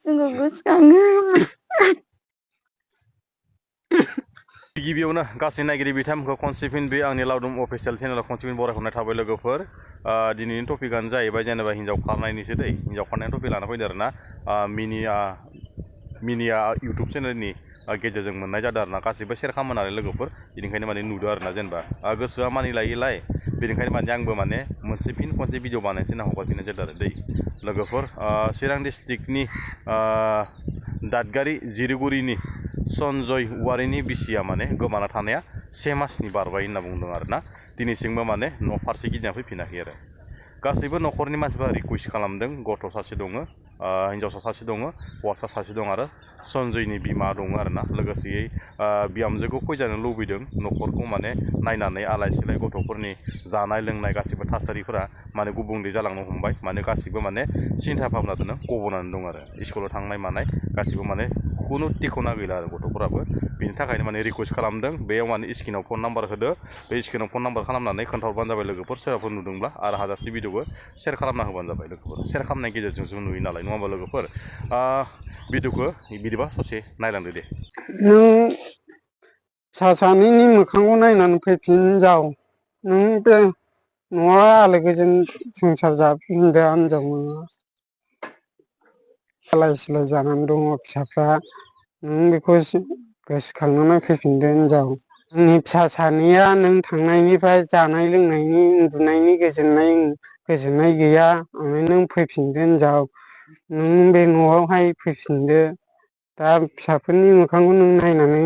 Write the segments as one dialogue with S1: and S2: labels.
S1: जोंखौ गोसोखाङो।
S2: गिबियावनो गासै नायगिरि बिथांमोनखौ खनसेफिन बे आंनि लावदुम अफिसियेल चेनेलाव खनसेफिन बरायहरनाय थाबाय लोगोफोर। दिनैनि टपिकआनो जाहैबाय जेनेबा हिन्जाव खारनायनिसो दै हिन्जाव खारनायनि टपिक लाना फैदों आरोना मिनिया इउटुब चेनेलनि गेजेरजों मोननाय जादों आरोना गासैबो सेयार खालामो नालाय लोगोफोर बेनिखायनो माने नुदों आरोना जेनेबा गोसोआ मानिलायोलाय बेनिखायनो माने आंबो माने खनसे भिडिअ बानायनोसै होनना हगारफिननाय जादों आरो दै लोगोफोर चिरां डिस्ट्रिक्टनि दादगारि जिरुगुरिनि सनजय औवारिनि बिसिया माने गोमाना थानाया 1 मासनि बारबाय होनना बुंदों आरोना दिनैसिमबो माने न' फारसे गिदिंना फैफिनाखै आरो गासैबो न'खरनि मानसिफोरा रिकुवेस्ट खालामदों गथ' सासे दङ हिन्जावसा सासे दङ हौवासा सासे दं आरो सनजयनि बिमा दङ आरोना लोगोसेयै बिहामजोखौ फैजानो लुबैदों न'खरखौ माने नायनानै आलाय सिलाय गथ'फोरनि जानाय लोंनाय गासिबो थासारिफोरा माने गुबुंले जालांनो हमबाय माने गासिबो माने सिन्था भाबनाजोंनो गब'नानै दं आरो स्कुलाव थांनाय मानाय गासिबो माने खुनु थिखना गैला आरो गथ'फोराबो बेनि थाखायनो माने रिकुवेस्ट खालामदों बेयाव माने स्क्रिनाव फन नाम्बार होदो बे स्क्रिनाव फन नाम्बार खालामनानै खोन्थाहरबानो जाबाय लोगोफोर सोरबाफोर नुदोंब्ला आरो हाजासे भिडिअबो सेयार खालामना होबानो जाबाय लोगोफोर सेयार खालामनायनि गेजेरजों जों नुयो नालाय नङा होमबा लोगोफोर भिडिअखौ बिदिबा ससे नायलांदो दे।
S3: नों फिसा सानैनि मोखांखौ नायनानै फैफिन जाव नों बे न'आ आलो गोजोन संसार जाफिनदो हिनजाव नोङो आलाय सिलाय जानानै दङ फिसाफ्रा नों बेखौ गोसोखांनानै फैफिनदो हिनजाव आंनि फिसा सानैया नों थांनायनिफ्राय जानाय लोंनायनि उन्दुनायनि गोजोननाय गैया ओमफ्राय नों फैफिनदो हिनजाव नों बे न'आवहाय फैफिनदो दा फिसाफोरनि मोखांखौ नों नायनानै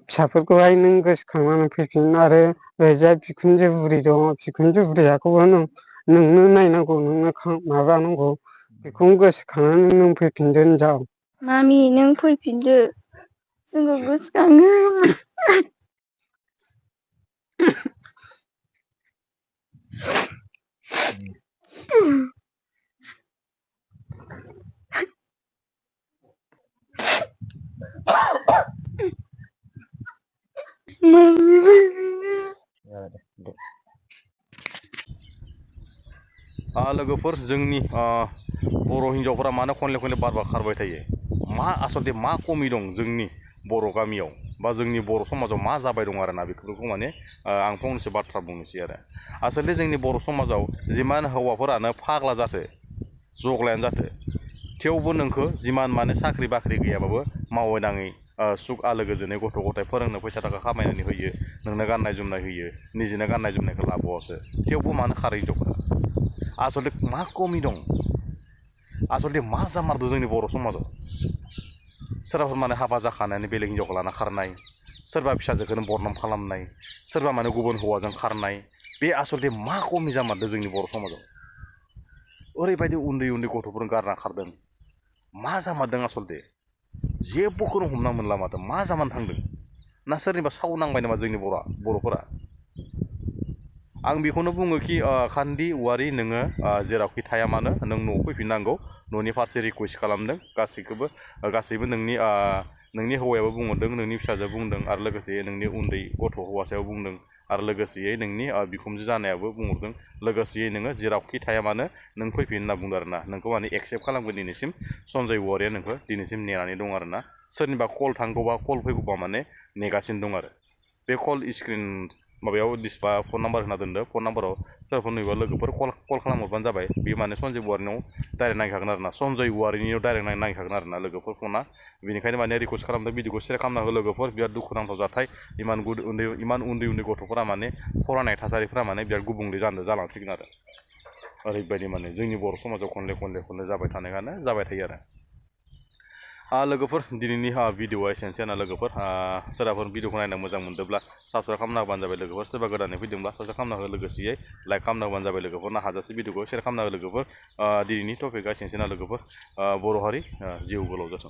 S3: फिसाफोरखौहाय नों गोसोखांनानै फैफिन आरो ओरैजाय बिखुनजो बुरि दङ बिखुनजो बुरियाखौबो नोंनो नायनांगौ नोंनो माबानांगौ बेखौ गोसोखांनानै नों फैफिनदो हिनजाव।
S1: मामि नों फैफिनदो जोंखौ गोसोखाङो। मामि फैफिनदो।
S2: लोगोफोर जोंनि बर' हिन्जावफोरा मानो खनले खनले बार बार खारबाय थायो आसलथे मा खमि दं जोंनि बर' गामियाव बा जोंनि बर' समाजाव मा जाबाय दं आरोना बेफोरखौ माने आं फंनैसो बाथ्रा बुंनोसै आरो आसलथे जोंनि बर' समाजाव जिमान हौवाफोरानो फाग्ला जाथो जग्लायानो जाथो थेवबो नोंखौ जिमान माने साख्रि बाख्रि गैयाबाबो मावै दाङै सुख आलो गोजोनै गथ' गथाय फोरोंनो फैसा थाखा खामायनानै होयो नोंनो गाननाय जोमनाय होयो निजेनो गाननाय जोमनायखौ लाबावासो थेवबो मानो खारो हिन्जावफोरा आसलथे मा खमि दं आसलथे मा जामारदों जोंनि बर' समाजाव सोरबाफोर माने हाबा जाखानानै बेलेग हिन्जावखौ लाना खारनाय सोरबा फिसाजोखौनो बरनाम खालामनाय सोरबा माने गुबुन हौवाजों खारनाय बे आसलथे मा खमि जामारदों जोंनि बर' समाजाव ओरैबायदि उन्दै उन्दै गथ'फोर गारना खारदों मा जामारदों आसलथे जेबोखौनो हमना मोनला माथो मा जानानै थांदों ना सोरनिबा साव नांबाय नामा जोंनि बर'फोरा आं बेखौनो बुङोखि खान्दि औवारि नोङो जेरावखि थाया मानो नों न'आव फैफिननांगौ न'नि फारसे रिकुवेस्ट खालामदों गासैबो नोंनि हौवायाबो बुंहरदों नोंनि फिसाजोआ बुंदों आरो लोगोसे नोंनि उन्दै गथ' हौवासायाबो बुंदों आरो लोगोसेयै नोंनि बिखुनजो जानायाबो बुंहरदों लोगोसेयै नोङो जेरावखि थाया मानो नों फैफिन होनना बुंदों आरोना नोंखौ माने एक्सेप्ट खालामगोन दिनैसिम सनजय औवारिया नोंखौ दिनैसिम नेनानै दं आरोना सोरनिबा कल थांगौबा कल फैगौबा माने नेगासिनो दं आरो बे कल स्क्रिन माबायाव डिसप्ले फन नाम्बार होना दोनदो फन नाम्बाराव सोरफोर नुयोबा लोगोफोर कल खालामहरबानो जाबाय बे माने सनजय औवारिनाव डाइरेक्ट नागिरखागोन आरोना सनजय औवारिनियाव डाइरेक्ट नागिरखागोन आरोना लोगोफोर फना बेनिखायनो माने रिकुवेस्ट खालामदों भिडिअखौ सेयार खालामना हो लोगोफोर बिराद दुखुनांथाव जाथाय इमान उन्दै उन्दै गथ'फोरा माने फरायनाय थासारिफोरा माने बिराद गुबुंले जालांसिगोन आरो ओरैबायदि माने जोंनि बर' समाजाव खनले जाबाय थानायानो जाबाय थायो आरो लोगोफोर दिनैनि भिडिअआ एसेनोसै आरोना लोगोफोर सोरबाफोर भिडिअखौ नायना मोजां मोनदोंब्ला साबस्क्राइब खालामना होबानो जाबाय लोगोफोर सोरबा गोदानै फैदोंब्ला साबस्क्राइब खालामना हो लोगोसेयै लाइक खालामना होबानो जाबाय लोगोफोर ना हाजासे भिडिअखौ सेयार खालामना हो लोगोफोर दिनैनि टपिकआ एसेनोसै ना लोगोफोर बर' हारि जिउ गोलाव जाथों।